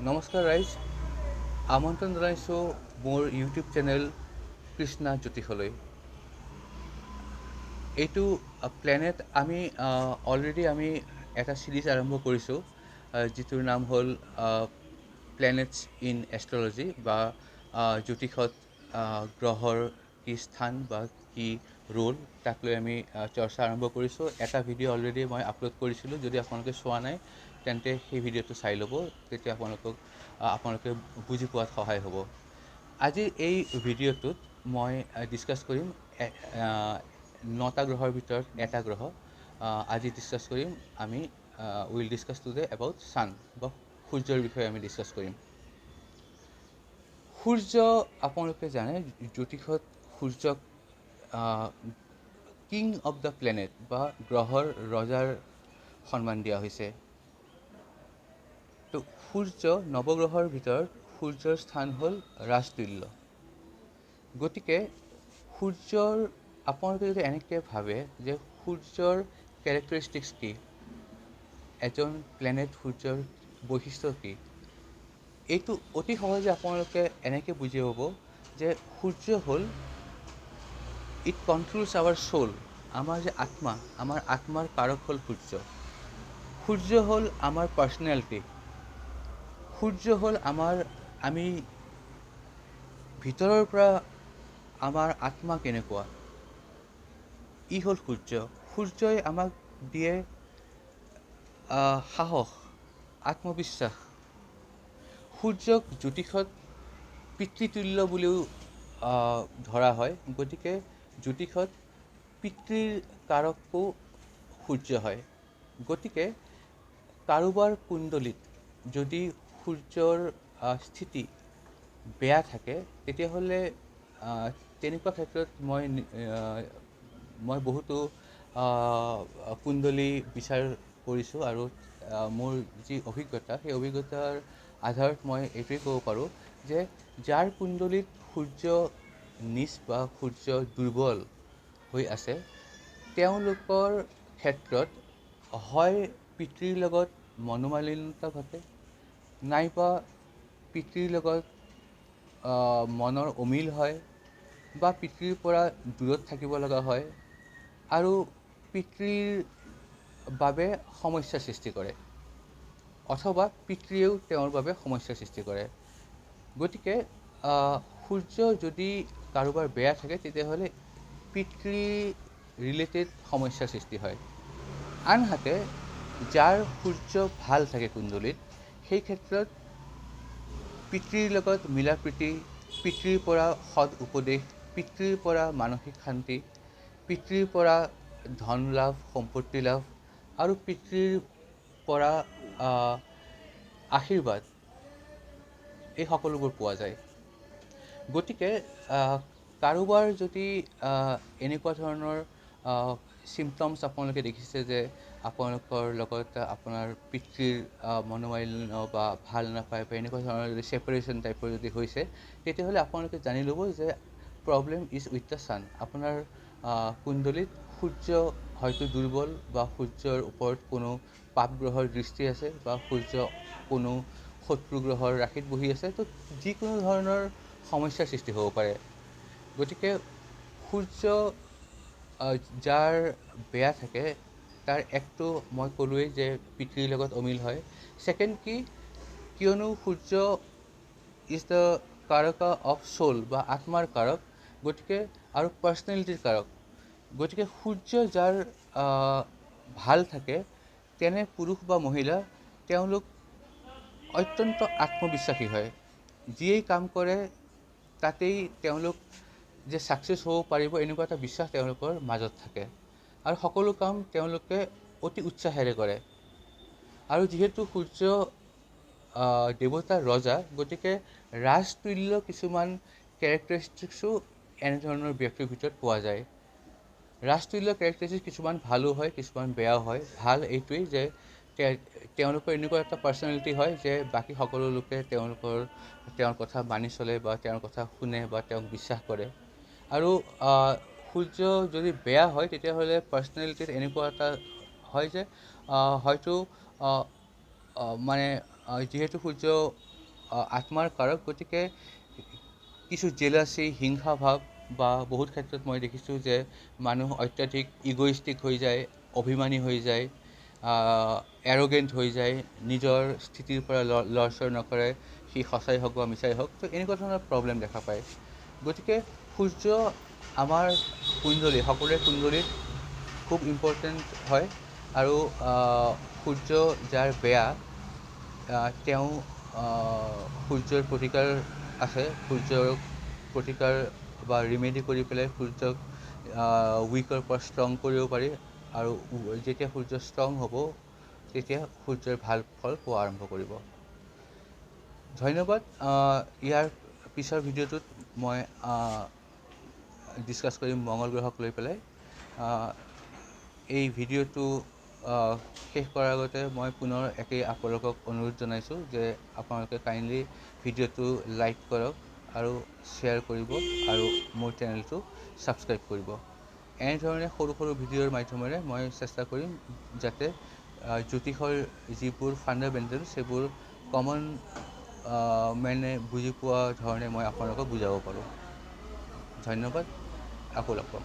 নমস্কাৰ ৰাইজ, আমন্ত্ৰণ জনাইছোঁ মোৰ ইউটিউব চেনেল কৃষ্ণা জ্যোতিষলৈ। এইটো প্লেনেট আমি অলৰেডি আমি এটা ছিৰিজ আৰম্ভ কৰিছোঁ, যিটোৰ নাম হ'ল প্লেনেটছ ইন এষ্ট্ৰলজি বা জ্যোতিষত গ্ৰহৰ কি স্থান বা কি ৰোল, তাক লৈ আমি চৰ্চা আৰম্ভ কৰিছোঁ। এটা ভিডিঅ' অলৰেডি মই আপলোড কৰিছিলোঁ, যদি আপোনালোকে চোৱা নাই তেন্তে সেই ভিডিঅ'টো চাই ল'ব, তেতিয়া আপোনালোকে বুজি পোৱাত সহায় হ'ব। আজিৰ এই ভিডিঅ'টোত মই ডিছকাছ কৰিম 9টা গ্ৰহৰ ভিতৰত এটা গ্ৰহ। আজি ডিছকাছ কৰিম আমি, will discuss today about sun বা সূৰ্যৰ বিষয়ে আমি ডিছকাছ কৰিম। সূৰ্য আপোনালোকে জানে জ্যোতিষত সূৰ্যক কিং অফ the planet বা গ্ৰহৰ ৰজাৰ সন্মান দিয়া হৈছে। তো সূৰ্য নৱগ্ৰহৰ ভিতৰত সূৰ্যৰ স্থান হ'ল ৰাজতুল্য। গতিকে সূৰ্যৰ আপোনালোকে যদি এনেকৈ ভাবে যে সূৰ্যৰ কেৰেক্টাৰিষ্টিক্স কি, এজন প্লেনেট সূৰ্যৰ বৈশিষ্ট্য কি, এইটো অতি সহজে আপোনালোকে এনেকৈ বুজি পাব যে সূৰ্য হ'ল it controls hour চ'ল। আমাৰ যে আত্মা, আমাৰ আত্মাৰ কাৰক হ'ল সূৰ্য। সূৰ্য হ'ল আমাৰ পাৰ্চনেলিটি, সূৰ্য হ'ল আমাৰ, আমি ভিতৰৰ পৰা আমাৰ আত্মা কেনেকুৱা, ই হ'ল সূৰ্য। সূৰ্যই আমাক দিয়ে সাহস, আত্মবিশ্বাস। সূৰ্যক জ্যোতিষত পিতৃতুল্য বুলিও ধৰা হয়। গতিকে জ্যোতিষত পিতৃৰ কাৰকো সূৰ্য হয়। গতিকে কাৰোবাৰ কুণ্ডলীত যদি সূৰ্যৰ স্থিতি বেয়া থাকে, তেতিয়াহ'লে তেনেকুৱা ক্ষেত্ৰত মই বহুতো কুণ্ডলী বিচাৰ কৰিছোঁ আৰু মোৰ যি অভিজ্ঞতা, সেই অভিজ্ঞতাৰ আধাৰত মই এইটোৱে ক'ব পাৰোঁ যে যাৰ কুণ্ডলীত সূৰ্য নীচ বা সূৰ্য দুৰ্বল হৈ আছে, তেওঁলোকৰ ক্ষেত্ৰত হয় পিতৃৰ লগত মনোমালিন্যতা ঘটে, নাইবা পিতৃৰ লগত মনৰ অমিল হয়, বা পিতৃৰ পৰা দূৰত থাকিব লগা হয় আৰু পিতৃৰ বাবে সমস্যাৰ সৃষ্টি কৰে, অথবা পিতৃয়েও তেওঁৰ বাবে সমস্যাৰ সৃষ্টি কৰে। গতিকে সূৰ্য যদি কাৰোবাৰ বেয়া থাকে, তেতিয়াহ'লে পিতৃ ৰিলেটেড সমস্যাৰ সৃষ্টি হয়। আনহাতে যাৰ সূৰ্য ভাল থাকে কুণ্ডলীত, সেই ক্ষেত্ৰত পিতৃৰ লগত মিলা প্ৰীতি, পিতৃৰ পৰা সৎ উপদেশ, পিতৃৰ পৰা মানসিক শান্তি, পিতৃৰ পৰা ধন লাভ, সম্পত্তি লাভ আৰু পিতৃৰ পৰা আশীৰ্বাদ, এই সকলোবোৰ পোৱা যায়। গতিকে কাৰোবাৰ যদি এনেকুৱা ধৰণৰ চিমটমছ আপোনালোকে দেখিছে যে আপোনালোকৰ লগত আপোনাৰ পিতৃৰ মনোমালিন্য বা ভাল নাপায় বা এনেকুৱা ধৰণৰ যদি ছেপাৰেশ্যন টাইপৰ যদি হৈছে, তেতিয়াহ'লে আপোনালোকে জানি ল'ব যে problem is with the sun. আপোনাৰ কুণ্ডলীত সূৰ্য হয়তো দুৰ্বল বা সূৰ্যৰ ওপৰত কোনো পাপ গ্ৰহৰ দৃষ্টি আছে বা সূৰ্য কোনো শত্ৰু গ্ৰহৰ ৰাশিত বহি আছে, তো যিকোনো ধৰণৰ সমস্যাৰ সৃষ্টি হ'ব পাৰে। গতিকে সূৰ্য যাৰ বেয়া থাকে, তাৰ একটো মই ক'লোৱেই যে পিতৃৰ লগত অমিল হয়। ছেকেণ্ড কি, কিয়নো সূৰ্য is the কাৰকা অফ চ'ল বা আত্মাৰ কাৰক, গতিকে আৰু পাৰ্চনেলিটিৰ কাৰক। গতিকে সূৰ্য যাৰ ভাল থাকে, তেনে পুৰুষ বা মহিলা তেওঁলোক অত্যন্ত আত্মবিশ্বাসী হয়। যিয়েই কাম কৰে তাতেই তেওঁলোক যে ছাকচেছ হ'ব পাৰিব, এনেকুৱা এটা বিশ্বাস তেওঁলোকৰ মাজত থাকে আৰু সকলো কাম তেওঁলোকে অতি উৎসাহেৰে কৰে। আৰু যিহেতু সূৰ্য দেৱতাৰ ৰজা, গতিকে ৰাজতুল্য কিছুমান কেৰেক্টাৰিষ্টিক্সো এনেধৰণৰ ব্যক্তিৰ ভিতৰত পোৱা যায়। ৰাজতুল্য কেৰেক্টাৰিষ্টিক্স কিছুমান ভালো হয়, কিছুমান বেয়াও হয়। ভাল এইটোৱেই যে তেওঁলোকৰ এনেকুৱা এটা পাৰ্চনেলিটি হয় যে বাকী সকলো লোকে তেওঁৰ কথা মানি চলে বা তেওঁৰ কথা শুনে বা তেওঁক বিশ্বাস কৰে। আৰু সূৰ্য যদি বেয়া হয়, তেতিয়াহ'লে পাৰ্চনেলিটিত এনেকুৱা এটা হয় যে হয়তো মানে যিহেতু সূৰ্য আত্মাৰ কাৰক, গতিকে কিছু জেলাচি, হিংসা ভাৱ বা বহুত ক্ষেত্ৰত মই দেখিছোঁ যে মানুহ অত্যাধিক ইগ'ইষ্টিক হৈ যায়, অভিমানী হৈ যায়, এৰ'গেণ্ট হৈ যায়, নিজৰ স্থিতিৰ পৰা লৰচৰ নকৰে, সি সঁচাই হওক বা মিছাই হওক। তো এনেকুৱা ধৰণৰ প্ৰব্লেম দেখা পায়। গতিকে সূৰ্য আমাৰ কুণ্ডলী, সকলোৰে কুণ্ডলীত খুব ইম্পৰ্টেণ্ট হয়। আৰু সূৰ্য যাৰ বেয়া, তেওঁ সূৰ্যৰ প্ৰতিকাৰ আছে। সূৰ্যৰ প্ৰতিকাৰ বা ৰিমেডি কৰি পেলাই সূৰ্যক উইকৰ পৰা ষ্ট্ৰং কৰিব পাৰি। আৰু যেতিয়া সূৰ্য ষ্ট্ৰং হ'ব, তেতিয়া সূৰ্যৰ ভাল ফল পোৱা আৰম্ভ কৰিব। ধন্যবাদ। ইয়াৰ পিছৰ ভিডিঅ'টোত মই ডিছকাছ কৰিম মঙল গ্ৰহক লৈ পেলাই। এই ভিডিঅ'টো শেষ কৰাৰ আগতে মই পুনৰ একেই আপোনালোকক অনুৰোধ জনাইছোঁ যে আপোনালোকে কাইণ্ডলি ভিডিঅ'টো লাইক কৰক আৰু শ্বেয়াৰ কৰিব আৰু মোৰ চেনেলটো ছাবস্ক্ৰাইব কৰিব। এনেধৰণে সৰু সৰু ভিডিঅ'ৰ মাধ্যমেৰে মই চেষ্টা কৰিম যাতে জ্যোতিষৰ যিবোৰ ফাণ্ডামেণ্টেল, সেইবোৰ কমন মেনে বুজি পোৱা ধৰণে মই আপোনালোকক বুজাব পাৰোঁ। ধন্যবাদ, আকৌ লগ পাম।